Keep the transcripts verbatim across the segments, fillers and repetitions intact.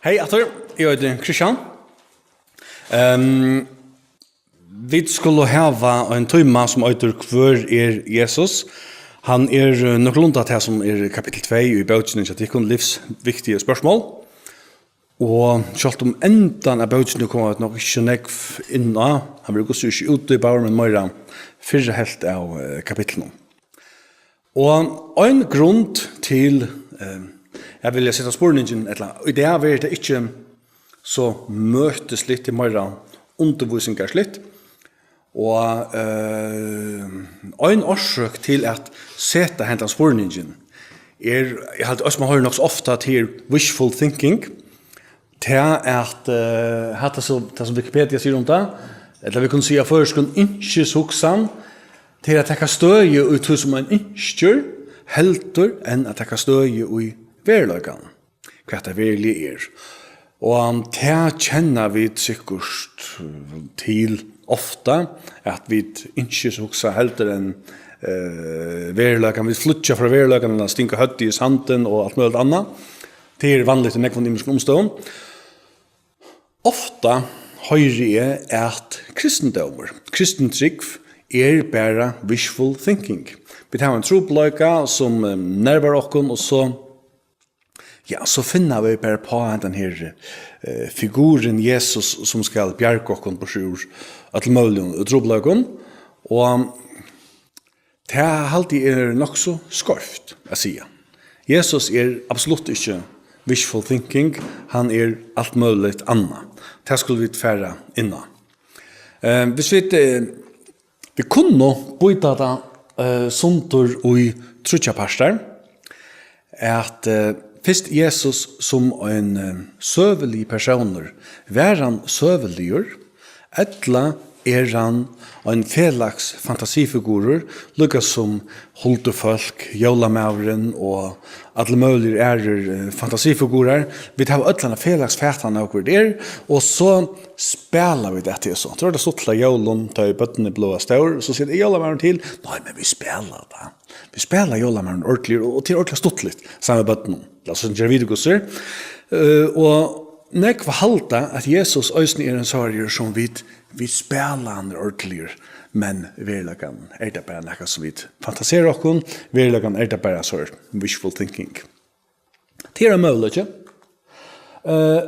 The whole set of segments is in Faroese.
Hey aftur, eg heiti Kristian. Um, vit skulu hava ein tíma sum eitur Hvør er Jesus? Hann er eh, nøkulunda tað sum er kapittul tvey í bókini hjá tykkum, Livsviktig spørsmål. Og sjálvt um endan av bókini koma vit nokk ikki so nógv inn á, hann verður hvussu ikki útdjúpaður, men meira fyrra helvt av eh, kapitlinum. Og ein grund til eh, at vilja seta spurningin, ella í dag verður tað ikki so møtisligt, tað er meira undirvísingarsligt. Og eh, ein orsøk til at seta hendan spurningin er, eg haldi, eisini man hoyrir nokk so ofta, til wishful thinking. Tað at eh, hatta so, tað sum Wikipedia sigur um tað, ella vit kunnu siga á føroyskum, ynskishugsan, tað er at taka støði í tí sum ein ynskir, heldur enn at taka støði í veruleikan, hvat tað veruliga er. Og tað kenna vit sikkurt til ofta, at vit ynskishugsa heldur enn eh, veruleikan. Vit flýggja frá veruleikan, stinga høvdið í sandin og alt møguligt annað. Tað er vanligt í nógvum ymiskum umstøðum. Ofta hoyri eg, at kristindómur, kristin trúgv, er bara wishful thinking. Vit hava ein trupulleika, sum eh, nervar okkum, og so, ja, so finna vit bara upp á hendan her eh, figurin Jesus, sum skal bjarga okkum burtur úr øllum møguligum trupulleikum. Og tað haldi eg er nokk so skeivt at siga. Jesus er absolutt ikki wishful thinking, hann er alt møguligt annað. Tað skulu vit fara inn á. Eh, hvis vit, eh, vit kunnu býta tað eh, sundur í tríggjar partar, at eh, fyrst Jesus sum ein eh, søguligur persónur, var hann søguligur, ella er hann ein felags fantasifigurur, líka sum huldufólk, jólamaðurin og allir møguligir aðrir eh, fantasifigurar? Vit hava øll eina felags fatan av hvør tað er, og so spæla vit eftir hesum. Tað er tað stuttligt á jólum, tá ið børnini blíva stór, so sigur jólamaðurin til: "Nei, men vit spæla tað. Vit spæla jólamaðurin ordiliga, og, og tað er ordiliga stuttligt, saman við børnunum." Lat okkum gera vit hvussu. Eh, og nógv halda, at Jesus eisini er ein sárjur, sum vit, vit spæla hann ordiligur, men í veruleikanum er tað bara nakað, sum vit fantasera okkum. Í veruleikanum er tað bara so wishful thinking. Tað er ein møguleiki. Eh,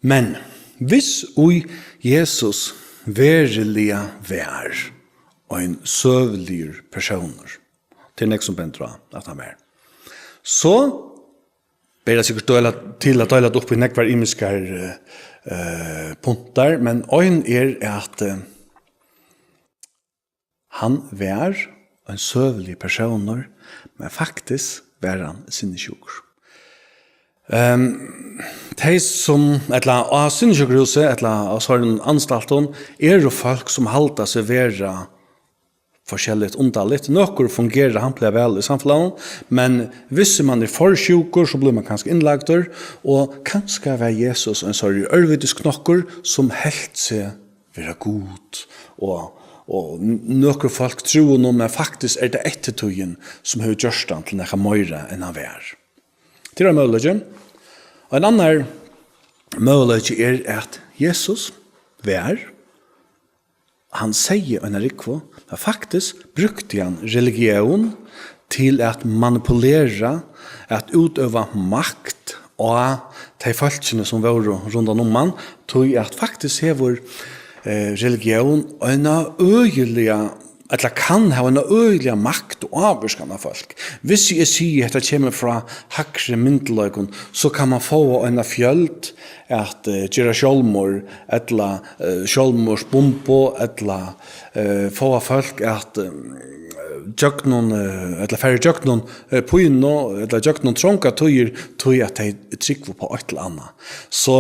men hvis í Jesus veruliga var ein søguligur persónur, tað er nógv sum bendir á, at hann var, so ber tað sikkurt deila, til at deila tað upp í nógvar ymiskar eh, eh, puntar, men ein er, at eh, hann var ein søguligur persónur, men faktiskt var hann sinnissjúkur. Um, tey sum, ella á sinnissjúkrahúsi, ella á sovorðnum anstaltum, eru fólk sum halda seg vera forskelligt, undarligt. Nøkur fungera hampiliga væl í samfelagnum, men hvis man er for sjúkur, so blívur man kanska innlagdur, og kanska var Jesus ein sárjur ørvitis knokkur, sum helt seg vera Gud, og, og n-, nøkur fólk trúðu honum, men faktiskt er tað eftirtíðin, sum hevur gjørt hann til nakað meira, enn hann var. Tað er ein møguleiki. Og ein annar møguleiki er, at Jesus var, hann segði eina rúgvu, men faktiskt brúkti hann religión til at manipulera, at útøva makt á tey fólkini, sum vóru rundan um hann, tí at faktiskt hevur eh, religión eina øgiliga, ella kann hava eina øgiliga makt og ávirkan á fólk. Hvis eg sigi, hetta kemur frá hægri myndugleikum, so kann man fáa eina fjøld at eh, gera sjálvmorð, ella eh, sjálvmorðsbumbu, ella eh, fáa fólk at eh, gjøgnum, eh, ella fara í gjøgnum eh, pínu, ella gjøgnum trongar tíðir, tí at tey trúgva upp á eitt ella annað. So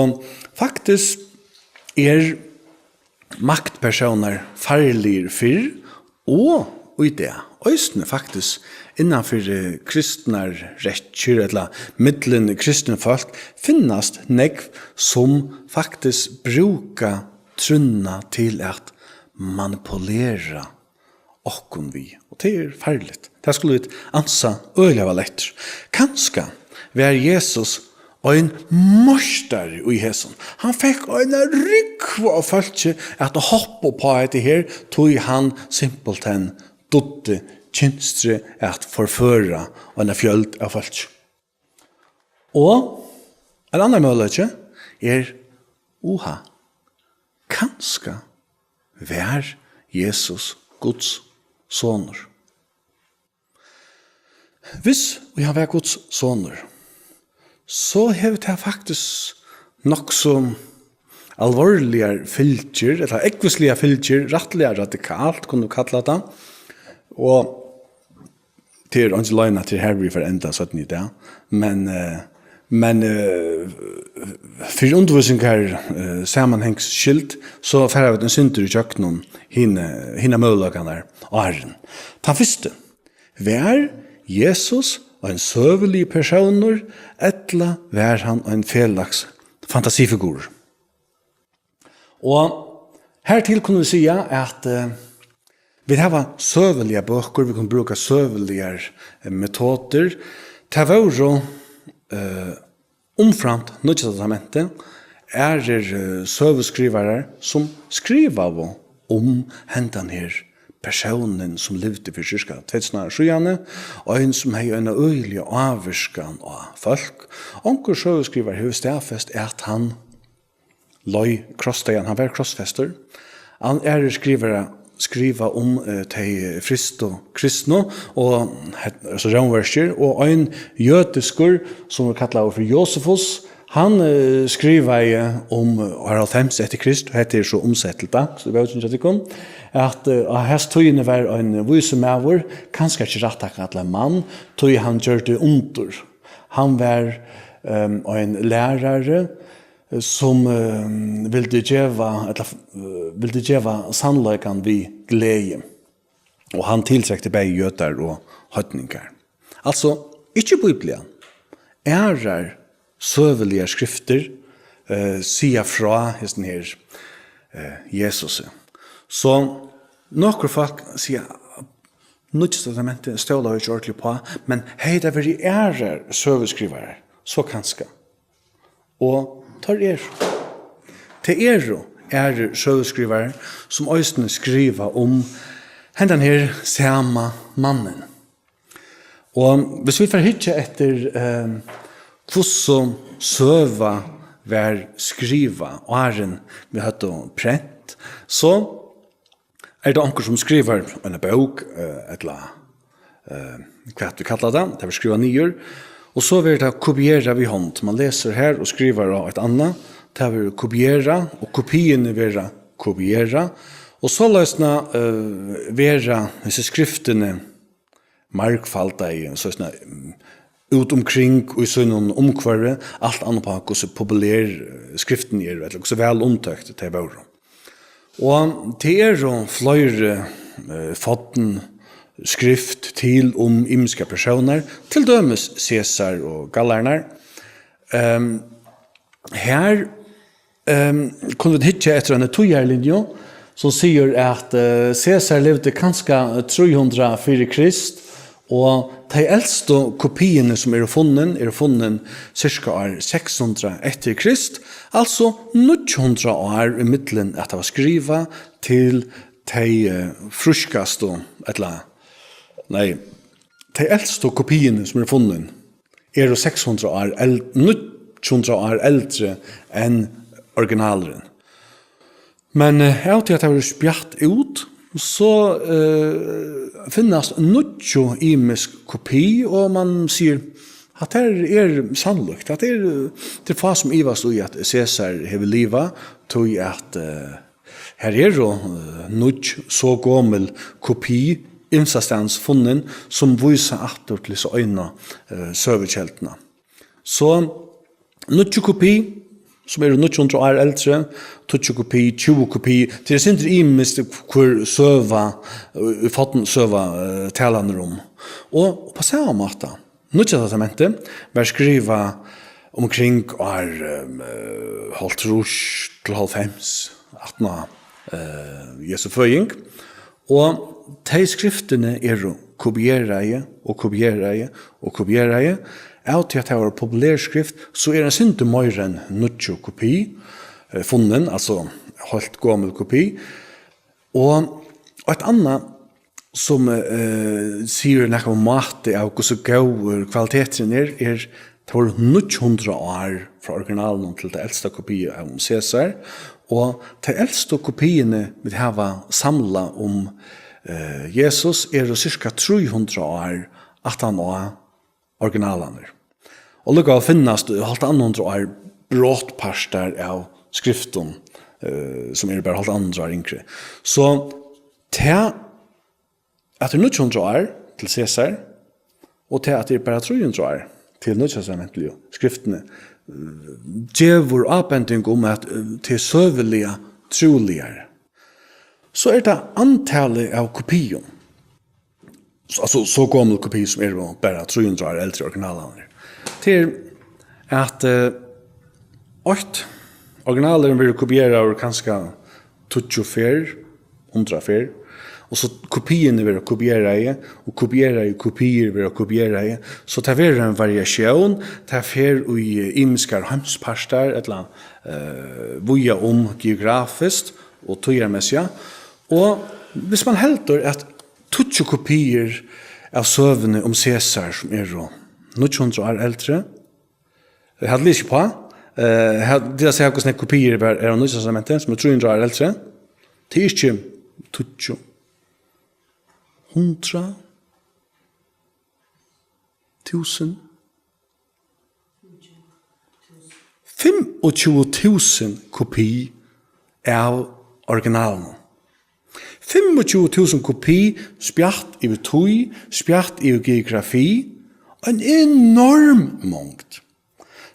faktiskt er maktpersónar farligir fyrr og í dag, eisini faktiskt innan fyri kristnar rekkir, ella millum kristin fólk, finnast nógv, sum faktiskt brúka trúnna til at manipulera okkum við. Og tað er farligt. Tað skulu vit ansa øgiliga væl eftir. Kanska var Jesus ein meistari í hesum. Hann fekk eina rúgvu av fólki at hoppa upp á hetta her, tí hann simpelthen dugdi kynstrið at forføra eina fjøld av fólki. Og ein annar møguleiki er, uha, kanska var Jesus Guds sonur. Hvis ið hann var Guds sonur, so hevur tað faktiskt nokk so alvorligar fylgjur, ella ógvusligar fylgjur, rættiliga radikalt, kunnu vit kalla tað. Og tað er eingin loynd, at tað er her, vit fara enda seinni í dag. Men, eh, men, eh, fyri undirvísingar, eh, samanhangsskyld, so fara vit ein sindur í gjøgnum hini, hinar møguleikarnar áðrenn. Tann fyrsti. Var Jesus ein søguligur persónur, ella var hann ein felags fantasifigurur? Og hertil kunnu vit siga, at, eh, vit hava søguligar bøkur, vit kunnu brúka søguligar, eh, metodir. Tað vóru, eh, umframt Nýggja Testamentið, aðrir, eh, søguskrivarar, sum skrivaðu um hendan her persónin, sum livdi fyri sirka tvey túsund árum síðani, og ein, sum hevði eina øgiliga ávirkan á fólk. Onkur søguskrivari hevur staðfest, at hann leið krossdagan, hann var krossfestur. An-, aðrir skrivarar skriva um, eh, tey fyrstu kristnu, og het-, altso rómverskir, og ein jødiskur, sum er kallaður fyri Josefus, hann, eh, skrivaði um, eh, ár hálvfems eftir Krist, og hetta er so umsett til danskt í bókini hjá tykkum, at, eh, á hesi tíðini var ein vísur maður, kanska ikki rætt at kalla mann, tí hann gjørdi undur. Hann var, ehm, ein lærari, sum, eh, vildi geva, ella, eh, vildi geva sannleikan við gleði. Og hann tiltrekti bæði jødar og heidningar. Altso, ikki Biblian. Aðrar søguligar skriftir, eh, siga frá hesum her, eh, Jesusi. So, nøkur fólk siga, Nýggja Testamentið stóla vit ikki ordiliga uppá, men hevði tað verið aðrar søguskrivarar, so kanska. Og teir eru. Tað eru aðrir søguskrivarar, sum eisini skriva um hendan her sama mannin. Og hvis vit fara hyggja eftir, eh, hvussu søga var skrivað, áðrenn vit høvdu prent, so er tað onkur, sum skrivar eina bók, eh, ella, eh, hvat vit kalla tað, tað verður skrivað niður, og so verður tað kopierað við hond. Man lesur her og skrivar á eitt annað, tað verður kopierað, og kopiini verða kopierað, og soleiðis, eh, verða hesi skriftini margfaldaði, so snart, mm, út umkring í sínum umhvørvi, alt annað uppá, hvussu populer, eh, skriftini eru, ella hvussu væl umtókt tey vóru. Og tað eru fleiri, eh, forn skrift til um ymiskar persónar, til dømis Caesar og gallararnar. Ehm, her, ehm, kunnu vit hyggja eftir eini tíðarlinju, sum sigur, at, eh, Caesar livdi kanska trý hundrað fyri Krist, og tey elstu kopiini, sum eru funnin, eru funnin sirka ár seks hundrað eftir Krist, altso níggju hundrað ár ímillum at tað var skrivað, til tey, eh, frískastu, ella, nei, tey elstu kopiini, sum eru funnin, eru seks hundrað ár eld-, níggju hundrað ár eldri enn originalurin. Men, eh, av tí at tað verður spjatt út, so, eh, finnast níggju ymisk kopi, og man sigur, hatta her er sannlíkt. Hatta er, eh, tað er fá sum ivast í, at Caesar hevur livað, tí at, eh, her eru, eh, níggju so gomul kopi ymsastaðnis funnin, sum vísa aftur til hesa einu, eh, søgukelduna. So níggju kopi, sum eru níggju hundrað ár eldri, tíggju kopi, tjúgu kopi, tað er sindur ymiskt, hvør søga, eh, fornsøga, eh, talan er um. Og, og á sama máta, Nýggja Testamentið var skrivað umkring ár, eh, hálvtrýss til hálvfems, aftan á, eh, Jesu føðing, og tey skriftini eru kopieraði og kopieraði og kopieraði, av tí at tað var populerskrift, so er ein sindur meira enn níggju kopi, eh, funnin, altso heilt gomul kopi. Og eitt annað sum, eh, sigur nakað um máti av hvussu góður kvaliteturin er, er, tað vóru níggju hundrað ár frá originalinum til ta elsta kopi av um Cæsar, og tey elstu kopiini vit hava samlað um, eh, Jesus eru cirka trý hundrað ár aftan á originalarnir. Og líkavæl finnast í hálvt annað hundrað ár brotpartar av skriftum, eh, sum eru bara hálvt annað hundrað ár yngri. So tað at tað er níggju hundrað ár til Cæsar, og tað at tað er bara trý hundrað ár til Nýggja Testamentligu skriftini, eh, gevur ábending um, at, eh, tað er søguliga trúligari. So er tað antalið av kopium. So, altso, so gomul kopi sum eru bara trý hundrað ár eldri enn originalarnir. Tað er at, eh, eitt, originalurin verður kopieraður kanska tíggju ferð, hundrað ferð, og so kopiini verða kopieraði, og kopieraði kopiir verða kopieraði, so tað verður ein variatión, tað fer í, eh, ymiskar heimspartar, ella, eh, víða um geografiskt og tíðarmessigt, og hvis man heldur at tíggju kopiir av søguni um Cæsar, sum eru níggju hundrað ár eldri, eg havi lisið upp á, eh, her, til at siga, hvussu nógv kopiir var, er av Nýggja Testamenti, sum er trý hundrað ár eldri. Tað er ikki tíggju, hundrað, túsund, fimmogtjúgu túsund kopi av originalinum. Fimmogtjúgu túsund kopi, spjatt yvir tíð, spjatt yvir geografi, ein enorm mongd.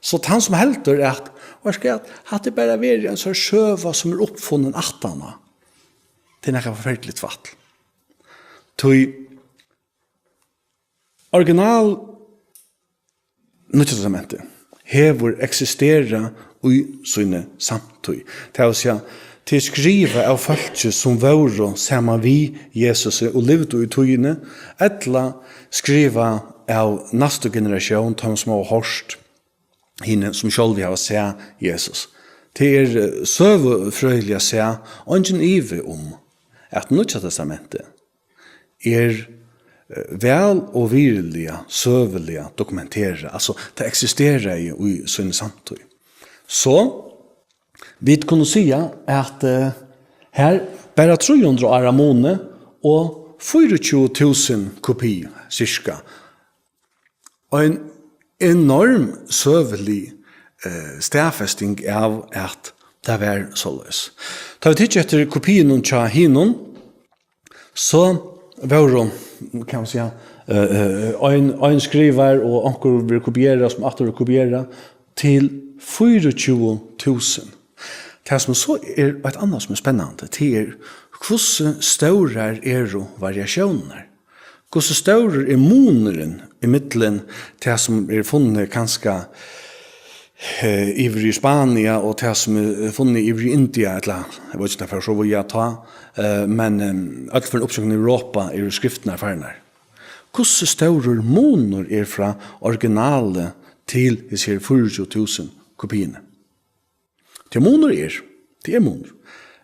So tann sum heldur at, veitst tú hvat, hatta er bara verið ein sort søga sum er uppfunnin aftaná, tað er nakað forferdiligt tvætl. Tí original Nýggja Testamentið hevur eksisterað í síni samtíð. Tað vil siga, tað er skrivað av fólki, sum vóru saman við Jesusi og livdu í tíðini, ella skrivað av næstu generatión, teimum, sum hava hoyrt hini, sum sjálvi hava sæð Jesus. Tað er, eh, søgufrøðiliga sæð eingin ivi um, at Nýggja Testamentið er, eh, væl og virðiliga søguliga dokumenterað, altso, tað eksisteraði í síni samtíð. So, vit kunnu siga, at, eh, her bara trý hundrað ára muni og fýraogtjúgu túsund kopi, cirka, ein enorm søgulig, eh, staðfesting av, at tað var soleiðis. Tá vit hyggja eftir kopiunum hjá hinum, so vóru, kann man siga, eh, eh, ein, ein skrivar og onkur verður kopierað, sum aftur verður kopierað, til fýraogtjúgu túsund. Tað, sum so er eitt annað, sum er spennandi, tað er, hvussu stórar eru variatiónirnar? Hvussu stórur er munurin ímillum tað, sum er funnið kanska, eh, yvir í Spania, og tað, sum er funnið yvir í India, ella, eg veit ikki, um tað fer so víða at tá, eh, men, eh, øll fyri uppsøkn í Europa eru skriftirnar farnar. Hvussu stórur munur er frá originali til hesi her fýraogtjúgu túsund kopiini? Tí munur er, tað er munur.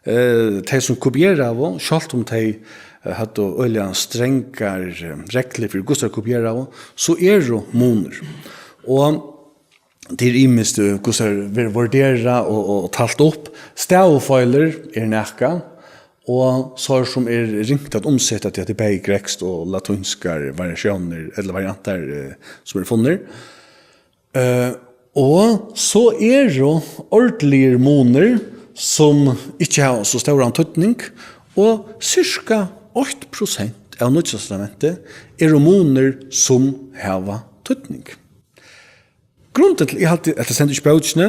Eh, tey, sum kopieraðu, sjálvt um tey, eh, høvdu øgiliga strangar, eh, reglur fyri, hvussu tey kopieraðu, so eru munur. Og tað er ymiskt, eh, hvussu tað verður vurderað og, og talt upp. Stavifeilir er nakað, og so er sum er ringt at umseta, tí at tað er bæði gretskt og latínskar variatiónir, ella variantar, eh, sum eru funnar. Eh, og so eru ordiligir munir, sum ikki hava so stóran týdning, og cirka eitt prosent av Nýggja Testamenti eru munir, sum hava týdning. Grundin til, eg haldi, at tað stendur ikki í bókini,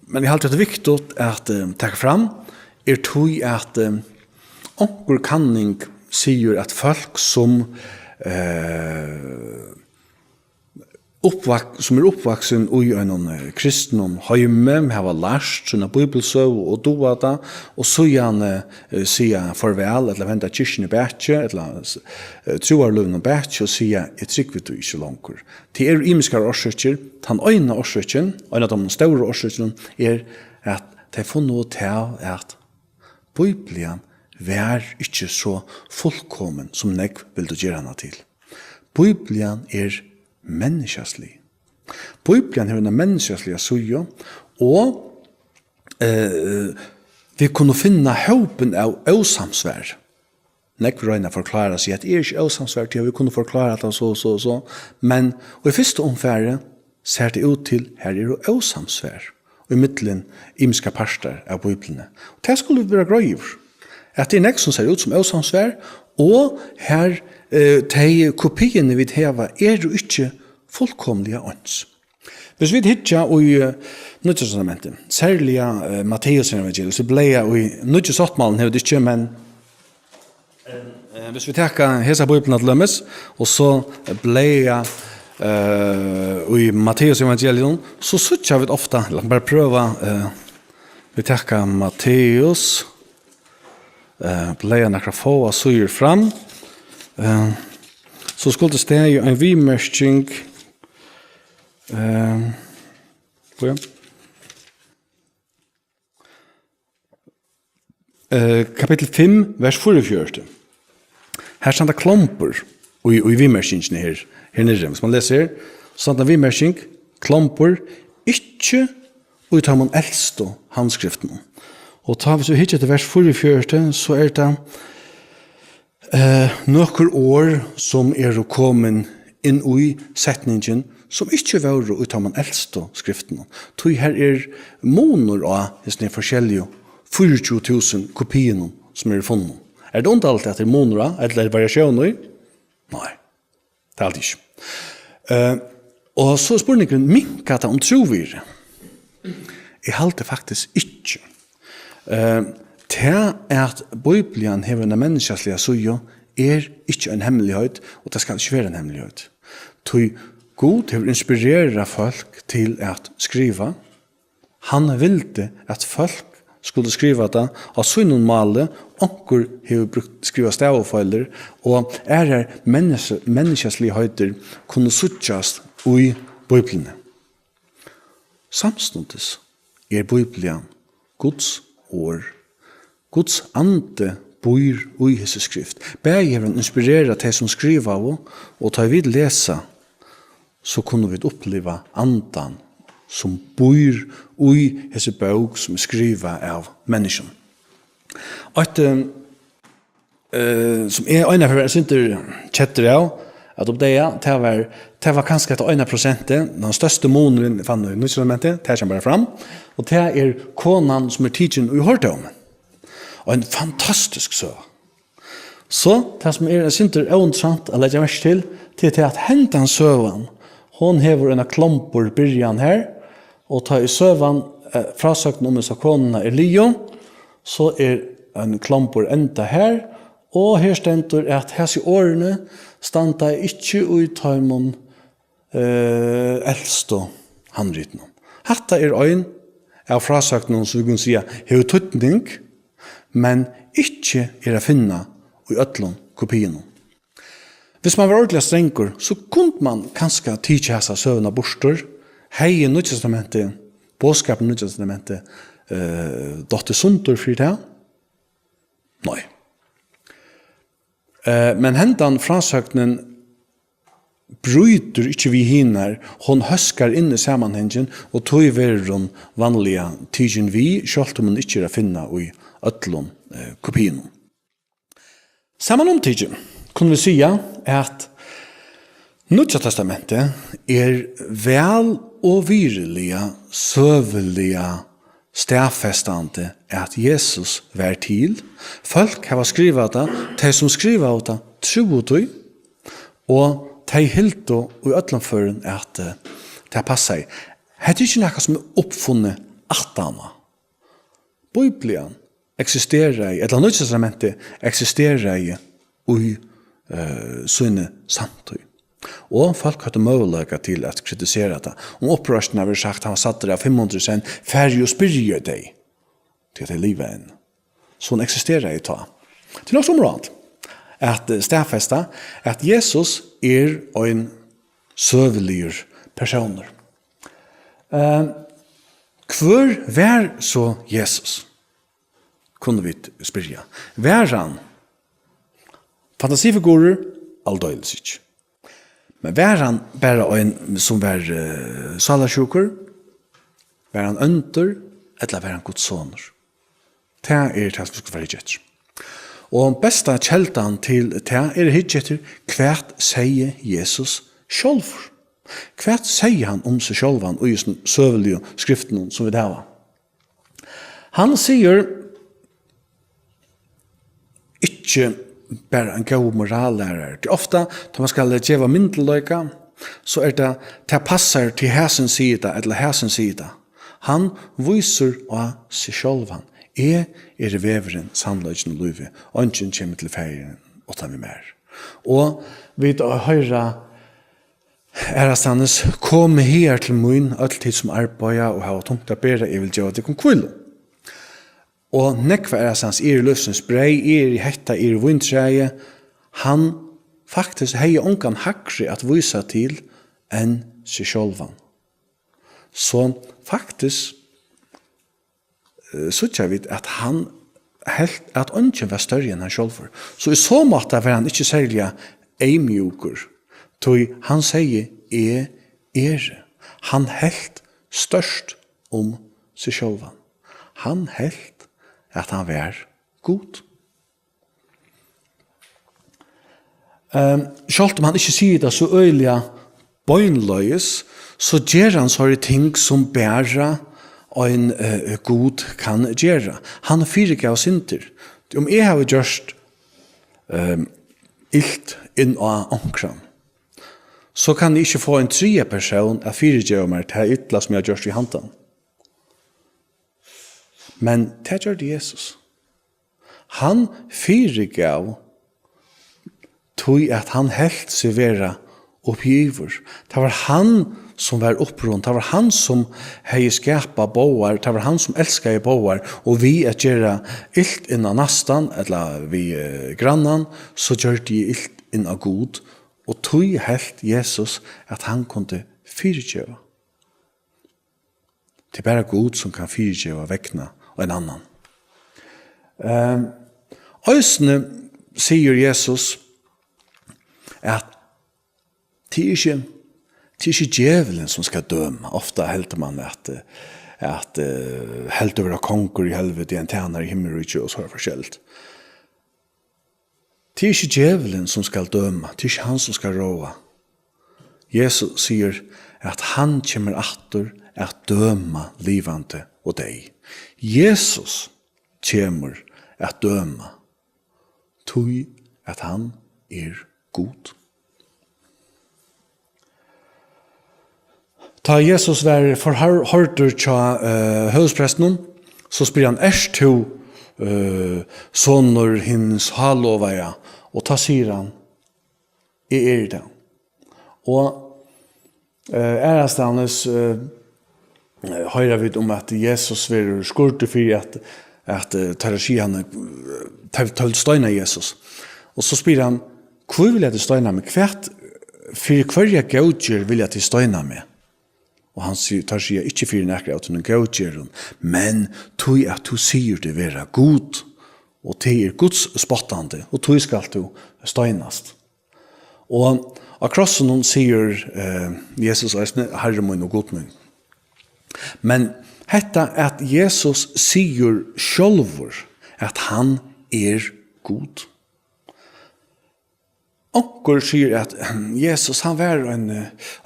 men eg haldi, at tað er viktigt at, eh, taka fram, er tí, at, eh, onkur kanning sigur, at fólk, sum, eh, uppvak-, sum er uppvaksin í einum, eh, kristnum heimi, hava lært sína bíbilsøgu og duga tað, og síðani, eh, siga farvæl ella venda kirkjuni bakið, ella, eh, trúarlívinum bakið og siga: "Eg trúgvi tí ikki longur." Tað eru ymiskar orsøkir. Tann eina orsøkin, ein av teimum stóru orsøkunum, er at tey funnu út av, at Bíblian var ikki so fullkomin, sum nógv vildu gera hana til. Bíblian er menniskjaslig. Bíblian hevur eina menniskjasliga síðu, og, eh, vit kunnu finna hópin av ósamsvar. Nógv royna at forklára seg, at tað er ikki ósamsvar, tí at vit kunnu forklára tað so og so og so. Men í fyrsta umfari sær tað út til, her eru ósamsvar í millum ymiskar partar av Bíbliuni. Og tað skulu vit vera greið yvir, at tað er nógv, sum sær út sum ósamsvar, og her, eh, tey kopiini, vit hava, eru ikki fullkomiliga eins. Hvis vit hyggja í, eh, Nýggja Testamenti, serliga, eh, Matteusevangeliið, so blaða í Nýggi Sáttmálin hevur tað ikki, men, eh, hvis vit taka hesa Bíbliuna til dømis, og so blaða, eh, í Matteusevangelium, so síggja vit ofta, lat meg bara prøva, eh, vit taka Matteus, eh, blaða nakrar fáar síður fram, eh, so skuldi staðið ein viðmerking, eh, bíða. Eh, kapittul fimm, vers fýraogfjøruti. Her standa klombur í, í viðmerkingini her, her niðri. Hvis man lesur her, so standa viðmerking, klombur, ikki í teimum elstu handskriftini. Og tá, hvis vit hyggja eftir vers fýraogfjøruti, so er tað, eh, nøkur orð, sum eru komin inn í setningin, sum ikki vóru í teimum elstu skriftunum. Tí her er munur á hesum her forskelligu fýraogtjúgu túsund kopiunum, sum eru funnar. Er tað undarligt, at tað er munur á, ella er tað variatión í? Nei, tað er alt ikki. Eh, og so er spurningurin, minkar tað um trúvirði? Eg haldi faktisk ikki. Eh, tað, at Bíblian hevur eina menniskjasliga síðu, er ikki ein hemmeligheit, og tað skal ikki vera ein hemmeligheit. Tí Gud hevur inspirerað fólk til at skriva. Hann vildi, at fólk skuldu skriva tað á sínum máli. Onkur hevur brúkt, skrivað stavifeilir, og aðrar menniskja-, menniskjasligheitir kunnu síggjast í Bíbliuni. Samstundis er Bíblian Guds orð. Guds andi býr í hesi skrift. Bæði hevur hann inspirerað tey, sum skrivaðu, og tá vit lesa, so kunnu vit uppliva andan, sum býr í hesi bók, sum er skrivað av menniskjum. Eitt, eh, eh, sum eg einaferð var eitt sindur keddur av at uppdaga, tað var, tað var kanska hetta eina prosentið, tann størsti munurin, eg fann í Nýggja Testamenti, tað kemur bara fram, og tað er konan, sum er tikin í hordómin. Og ein fantastisk søga. So, tað sum er eitt sindur óinteressant at leggja merki til, tað er tað, at hendan søgan, hon hevur eina klombur byrjan her, og tá ið søgan, eh, frásøgnin um hesa konuna er liðug, so er ein klombur enda her, og her stendur, at hasi orðini standa ikki í teimum, eh, elstu handritunum. Hatta er ein av frásøgnunum, sum vit kunnu siga hevur týdning, men ikki er at finna í øllum kopiunum. Hvis man var ordiliga strangur, so kundi man kanska tikið hasa søguna burtur. Hevði Nýggja Testamentið, boðskapurin í Nýggja Testamentið, eh, dottið sundur fyri tað? Nei. Eh, men hendan frásøgnin brýtur ikki við hinar, hon hóskar inn í samanhangin, og tí verður hon vanliga tikin við, sjálvt um hon ikki er at finna í øllum, eh, kopiunum. Samanumtikið kunnu vit siga, at Nýggja Testamentið er væl og virðiliga søguliga staðfestandi, at Jesus var til. Fólk hava skrivað tað, tey sum skrivaðu tað, trúðu tí, og tey hildu í øllum førum, at, eh, tað passaði. Hetta er ikki nakað, sum er uppfunnið aftaná. Bíblian eksisteraði, ella Nýggja Testamentið eksisteraði í, eh, síni samtíð. Og fólk høvdu møguleika til at kritisera tað. Um uppreistin hevði verið sagt, hann var sæddur av fimm hundrað senn, farið og spyrjið tey, tí at tey liva enn. So hon eksisteraði tá. Tað er nokk so umráðandi at, eh, staðfesta, at Jesus er ein søguligur persónur. Eh, hvør var so Jesus? Kunnu vit spyrja. Var hann fantasifigurur? Aldeilis ikki. Men var hann bara ein, sum var, eh, sálarsjúkur? Var hann óndur, ella var hann Guds sonur? Tað er tað, sum vit skulu fara at hyggja eftir. Og besta keldan til tað er at hyggja eftir, hvat segði Jesus sjálvur? Hvat segði hann um seg sjálvan í hesum søguligu skriftunum, sum vit hava? Hann sigur ikki bara ein góður morállærari. Tí ofta, tá man skal geva myndugleika, so er tað, tað passar til hasin sigur tað, ella hasin sigur tað. Hann vísir á seg sjálvan. Eg eri vegurin, sannleikin og lívið. Eingin kemur til Faðirin uttan við mær. Og vit hoyra aðrastaðnis: Komið higar til mín, øll tit sum arbeiða og hava tungt at bera, eg vil geva tykkum hvílu. Og nógv aðrastaðnis: Eg eri lívsins breyð, eg eri hetta, eg eri víntræið. Hann faktiskt hevði ongan hægri at vísa til enn seg sjálvan. So faktiskt, eh, síggja vit, at hann helt, at eingin var størri enn hann sjálvur. So í so máta var hann ikki serliga eyðmjúkur, tí hann segði: Eg eri. Hann helt stórt um seg sjálvan. Hann helt, at hann var Gud. Ehm, sjálvt um hann ikki sigur tað so øgiliga beinleiðis, so ger hann so ting, sum bara ein, eh, Gud kann gera. Hann fyrigav syndir. Um eg havi gjørt, ehm, ilt inn á onkran, so kann eg ikki fáa ein triðja persón at fyrigeva mær tað illa, sum eg havi gjørt við handan. Men tað gjørdi Jesus. Hann fyrigav, tí at hann helt seg vera uppi yvir. Tað var hann, sum var upprunin. Tað var hann, sum hevði skapað báðar. Tað var hann, sum elskaði báðar. Og við at gera ilt inn á næstan, ella við, eh, grannan, so gjørdi eg ilt inn á Gud. Og tí helt Jesus, at hann kundi fyrigeva. Tað er bara Gud, sum kann fyrigeva vegna ein annan. Ehm, eisini sigur Jesus, at tað er ikki, tað er ikki djevulin, sum skal døma. Ofta heldur man, at, eh, at, eh, heldur vera kongur í helviti, ein tænari í himmiríki og so er forskelligt. Tað er ikki djevulin, sum skal døma, tað er ikki hann, sum skal ráða. Jesus sigur, at hann kemur aftur at døma livandi og deyð. Jesus kemur at døma, tí at hann er Gud. Tá Jesus var forhør-, hoyrdur hjá, eh, høvuðsprestinum, so spyr hann: "Ert tú, eh, sonur hins hálovaða?" Og tá sigur hann: "Eg eri tað." Og, eh, aðrastaðnis, eh, hoyra vit um, at Jesus verður skurdur fyri at, at, eh, teir siga hann, eh, teir, teir steina Jesus. Og so spyr hann: "Hví vilja tit steina meg? Hvat, fyri hvørja góðgerð vilja tit steina meg?" Og hann sigur, teir siga: "Ikki fyri nakra av tínum góðgerðum, men tí at tú sigur teg vera Gud, og tað er Guds spottandi, og tí skalt tú steinast." Og á krossinum sigur, eh, Jesus eisini: "Harri mín og Gud mín." Men hetta, at Jesus sigur sjálvur, at hann er Gud. Onkur sigur, at Jesus, hann var ein,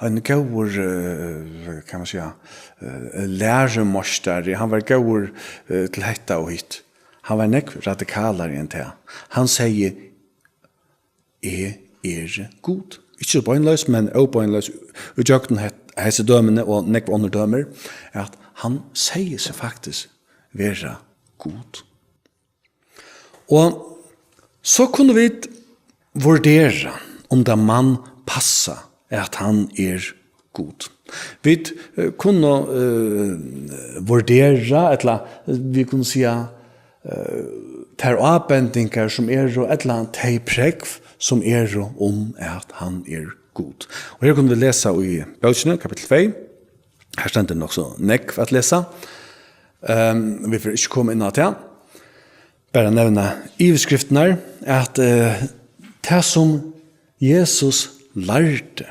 ein góður, eh, kann man siga, eh, lærumeistari. Hann var góður, eh, til hetta og hitt. Hann var nógv radikalari enn tað. Hann segði: "Eg eri Gud." Ikki so beinleiðis, men óbeinleiðis, í gjøgnum hett-, hesi dømini og nógv onnur dømir, at hann segði seg faktiskt vera Gud. Og so kunnu vit vurdera, um tað man passa, at hann er Gud. Vit eh, kunnu eh, vurdera, ella vit kunnu siga, eh, tær ábendingar sum eru, ella tey prógv sum eru um, at hann er Gud. Og her kunnu vit lesa í bókini, kapittul tvey. Her stendur nokk so nógv at lesa. Um, vit fara ikki koma inn á tað. Bara nevna yvirskriftirnar, at eh, tað sum Jesus lærdi,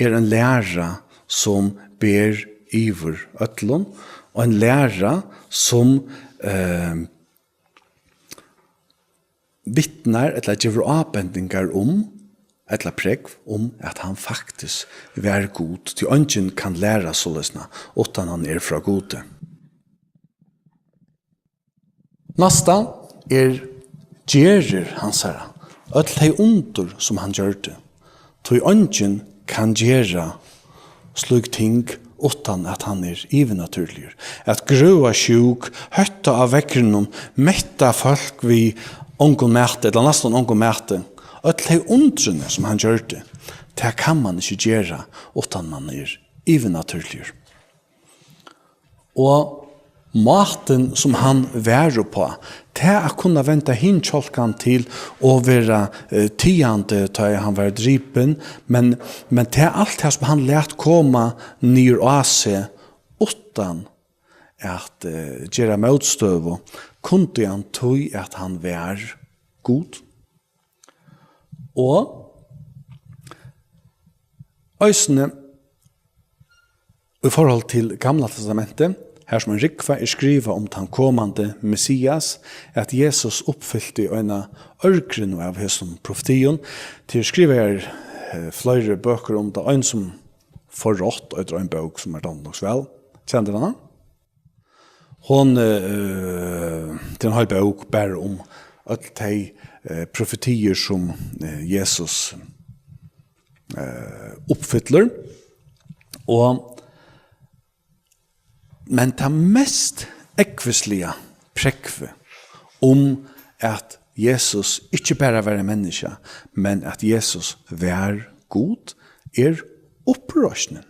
er ein læra sum ber yvir øllum, og ein læra sum eh, vitnar ella gevur ábendingar um, ella prógv um, at hann faktiskt var Gud, tí eingin kann læra soleiðisna, uttan hann er frá Gudi. Næsta er gerðir hansara, øll tey undur, sum hann gjørdi, tí eingin kann gera slík ting, uttan at hann er yvirnatúrligur. At grøða sjúk, hótta á veðrinum, metta fólk við ongum mati, ella næstan ongum mati, øll tey undrini, sum hann gjørdi, tað kann mann ikki gera, uttan mann er yvirnatúrligur. Og mátin, sum hann var uppá, tað at kunna venda hin kjálkan til og vera eh, tigandi, tá ið hann var dripin, men, men tað alt tað, sum hann læt koma niður á seg, uttan at eh, gera mótstøðu, kundi hann tí, at hann var Gud. Og eisini í forhold til Gamla Testamentið, har sum ein rúgva er skrivað um tann komandi Messias, at Jesus uppfylti eina ørgrynnu av hesum profetium. Tað eru skrivaðar eh, fleiri bøkur um tað. Ein sum forrátt eitur ein bók sum er dámd nokk so væl. Kendir hana? Hon eh, tað er ein heil bók bara um øll tey eh, profetiir sum eh, Jesus eh, uppfyllir. Og men tað mest ógvusliga prógvið um, at Jesus ikki bara var ein menniskja, men at Jesus var Gud, er uppreisnin.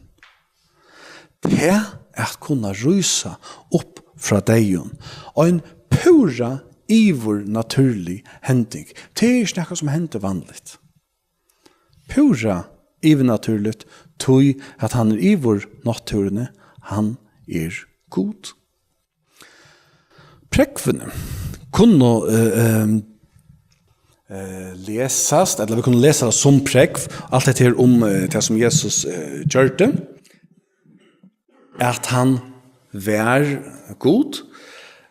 Tað at kunna rísa upp frá deyðum, ein púra yvirnatúrlig hending. Tað er ikki nakað sum hendir vanligt. Púra yvirnatúrligt, tí at hann er yvir náttúruni, hann er Gud. Prógvini kunnu eh, eh, eh, lesast, ella vit kunnu lesa tað sum prógv, alt hetta her um eh, tað sum Jesus eh, gjørdi, at hann var Gud,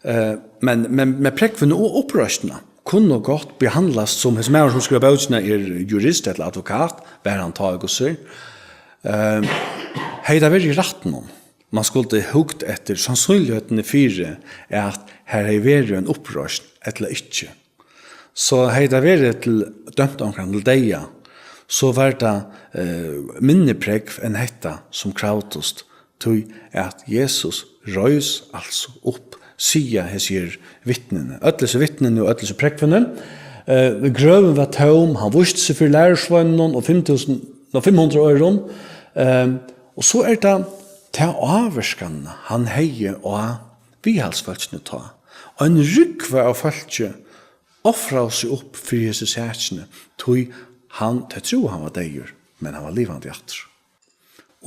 eh, men, men, men prógvini og uppreistina kunnu gott behandlast sum, hesin maður sum skrivar bókina er jurist ella advokat, var hann tá í hvussu, eh, hevði tað verið í rættinum, man skuldi hugt eftir sannsynligheitin fyri, at har hevði verið ein uppreisn ella ikki. So hevði tað verið til dømt onkran til deyða, so var tað eh, minni prógv enn hetta sum kravdist, tí at Jesus reis altso upp, siga hesi her vitnini. Øll hesi vitnini og øll hesi prógvini. Eh, grøvin var tóm, hann vísti seg fyri lærisveinunum og fimm túsund, og fimm hundrað øðrum. Eh, og so er tað ta ávirkan, hann hevði á viðhaldsfólkini tá. Ein rúgva av fólki ofraðu seg upp fyri hesi sakini, tí hann, tey trúðu, hann var deyður, men hann var livandi aftur.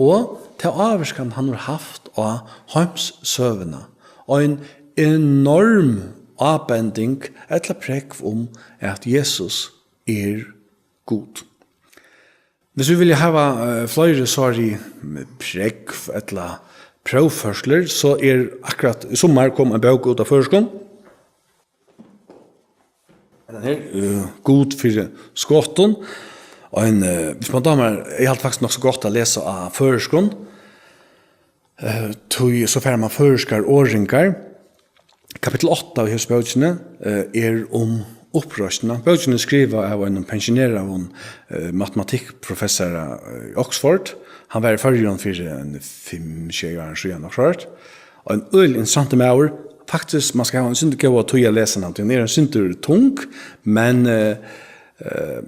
Og ta ávirkan, hann hevur havt á heimssøguna, ein enorm ábending ella prógv um, at Jesus er Gud. Hvis vit vilja hava eh, fleiri, so er í prógv ella próvførslur, so er akkurát í summar kom ein bók út á føroyskum. Hendan her, eh, Gud fyri skotum. Og ein, eh, hvis man dámar, eg haldi faktiskt nokk so gott at lesa á føroyskum. Eh, tí so fær man føroyskar orðingar. Kapittul átta í hesi bókini eh, er um uppreisnina. Bókin er skrivað av einum pensjoneraðum eh, matematikkprofessara eh, í Oxford. Hann var í Føroyum fyri ein fimm, sjey ár síðan, okkurt. Og ein øgiliga interessantur maður. Faktiskt, man skal hava ein sindur góða tíð at lesa hann, tí hann er ein sindur tung, men eh, eh,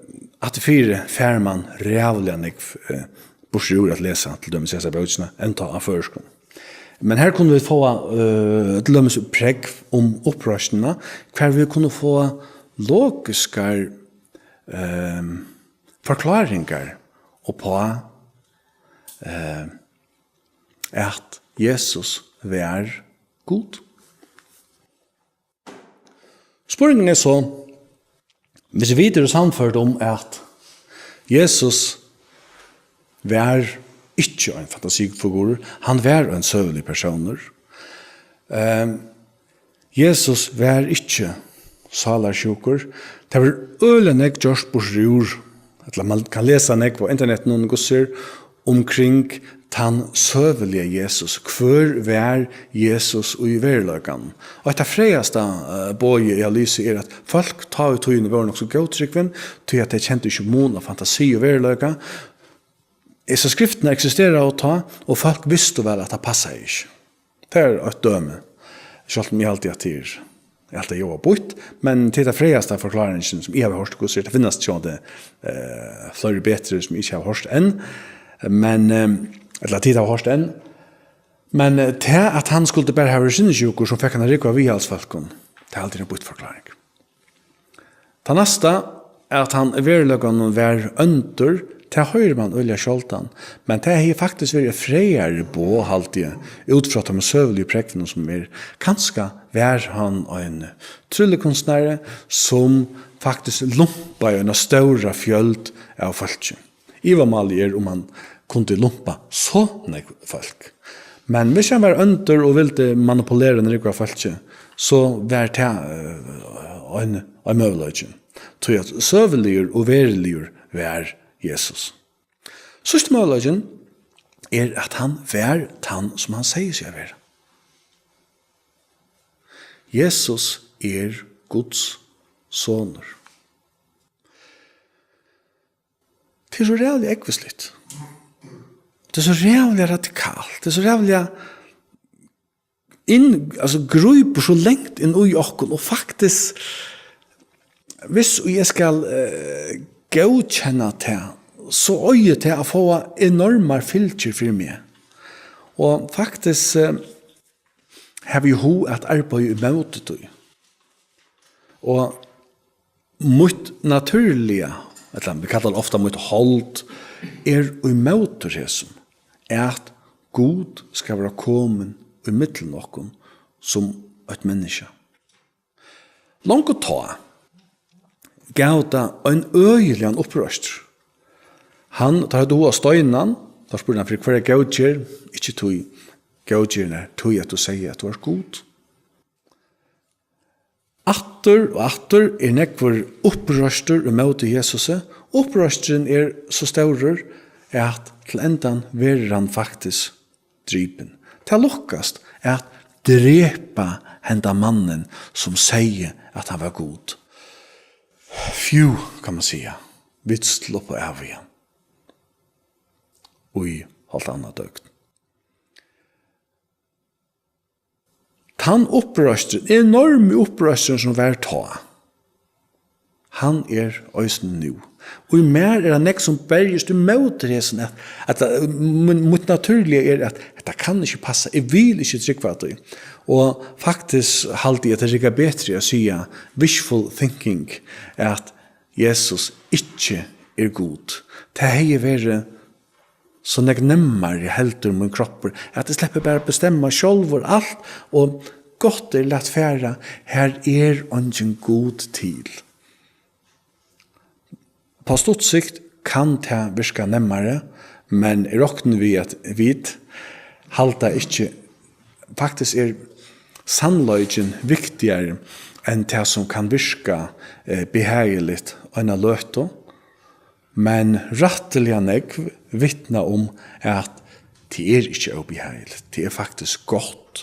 Afturfyri fær mann ræðuliga nógv, eh, burtur úr at lesa, til dømis hesa bókina, enntá á føroyskum. Men her kunnu vit fáa, eh, til dømis prógv um uppreisnina, hvar vit kunnu fáa logiskar, ehm, forkláringar uppá, eh, at Jesus var Gud. Spurningurin er so, hvis vit eru sannførd um, at Jesus var ikki ein fantasifigurur, hann var ein søguligur persónur. Ehm, Jesus var ikki sálarsjúkur. Tað verður øgiliga nógv gjørt burtur úr, ella mann kann lesa nógv á internettinum um hvussu er, umkring tann søguliga Jesus. Hvør var Jesus í veruleikanum? Og eitt av frægasta, eh, boðið eg havi lisið er, at fólk tá í tíðini vóru nokk so góðtrúgvin, tí at tey kendu ikki mun á fantasi og veruleika. Hesar skriftirnar eksisteraðu tá, og fólk vistu væl, at tað passaði ikki. Tað er eitt dømi. Sjálvt um eg haldi, at tað er, eg haldi, at eg var býtt, men tað er tað frægasta forkláringin, sum eg havi hoyrt, hvussu er tað finnast sjálvandi, eh, fleiri betri, sum eg ikki havi hoyrt enn, men, eh, ella tit hava hoyrt enn, men, eh, tað, at hann skuldi bara hava verið sinnissjúkur, sum fekk hann at rúgva viðhaldsfólkum, tað haldi eg er ein býtt forkláring. Tað næsta, at hann í veruleikanum var óndur, tað hoyrir mann øgiliga sjáldan, men tað hevði faktiskt verið eitt frægari boð, haldi eg, út frá teimum søguligu prógvunum, sum er. Kanska var hann ein tryllikunstnari, sum faktiskt lumpaði eina stóra fjøld av fólki. Ivamálið er, um hann kundi lumpa so nógv fólk. Men hvis hann var óndur og vildi manipulera eina rúgvu av fólki, so var tað, eh, ein, ein møguleiki. Tí at søguligur og veruligur var Jesus. Síðsti møguleikin er, at hann var tann, sum hann segði seg at vera. Jesus er Guds sonur. Tað er so ræðuliga ógvusligt. Tað er so ræðuliga radikalt. Tað er so ræðuliga inn, altso, grípur so langt inn í okkum, og faktiskt, hvis eg skal, eh, góðkenna tað, so eigur tað at fáa enormar fylgjur fyri meg. Og faktiskt, eh, havi eg hug at arbeiða ímóti tí. Og mítt natúrliga, ella vit kalla tað ofta mítt hold, er ímóti hesum, at Gud skal vera komin í millum okkum sum eitt menniskja. Longu tá gav tað ein øgiligan uppreistur. Hann, teir høvdu hug at steina hann, teir spurdu hann fyri hvørja góðgerð, ikki tí góðgerðin er, tí at tú segði, at tú ert Gud. Aftur og aftur er nógvur uppreistur ímóti Jesusi. Uppreisturin er so stórur, at til endan verður hann faktiskt dripin. Tað lukkast at drepa henda mannin, sum segði, at hann var Gud. Fjú, kann man siga, vit sluppu av við hann í hálvt annað døgn. Tann uppreisturin, enormi uppreisturin, sum var tá, hann er eisini nú. Og í mær er tað nógv, sum berjist ímóti hesum, at, at, at mín, mítt natúrliga er, at hetta kann ikki passa, eg vil ikki trúgva tí. Og faktiskt haldi eg, at tað riggar betri at siga wishful thinking, at Jesus ikki er Gud. Tað hevði verið so nógv nemmari, heldur mín kroppur, at eg sleppi bara at bestemma sjálvur alt, og gott er, lat fara, har er eingin Gud til. Á stutt sikt kann tað virka nemmari, men eg rokni við, at vit halda ikki, faktiskt er sannleikin viktigari enn tað, sum kann virka, eh, behageligt eina løtu. Men rættiliga nógv vitna um, at tað er ikki óbehageligt. Tað er faktiskt gott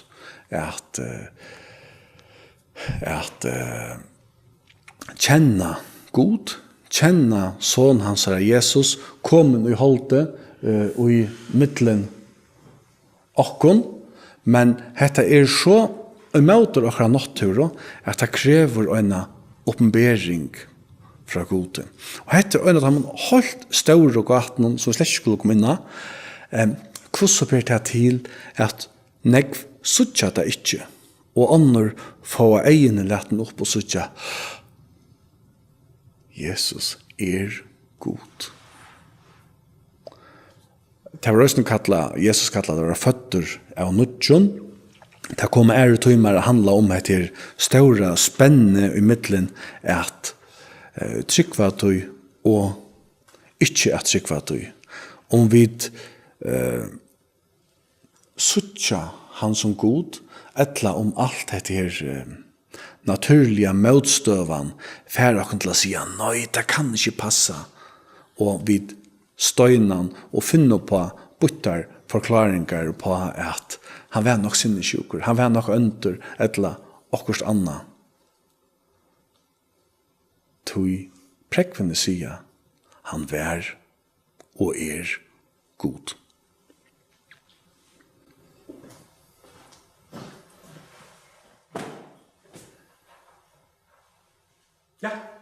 at, eh, at, eh, kenna Gud, kenna Son hansara Jesus, komin í holdið, eh, í millum okkum, men hetta er so ímóti okkara náttúru, at tað krevur eina opinbering frá Gudi. Og hetta er ein av teimum heilt stóru gátunum, sum vit slett ikki skulu koma inn á. Em, hvussu ber tað til, at nógv síggja tað ikki, og onnur fáa eyguni latin upp og síggja, Jesus er Gud. Tað var eisini kallað, Jesus kallað at vera føddur av nýggjum. Tað koma aðrir tímar at handla um hetta her stóra spennið í millum at, eh, trúgva tí og ikki at trúgva tí. Um vit, eh, síggja hann sum Gud, ella um alt hetta her, eh, natúrliga mótstøðan fær okkum til at siga, nei, tað kann ikki passa, og vit steina hann og finna upp á býttar forkláringar upp á, at hann var nokk sinnissjúkur, hann var nokk óndur, ella okkurt annað. Tí prógvini siga, hann var og er Gud. Ja,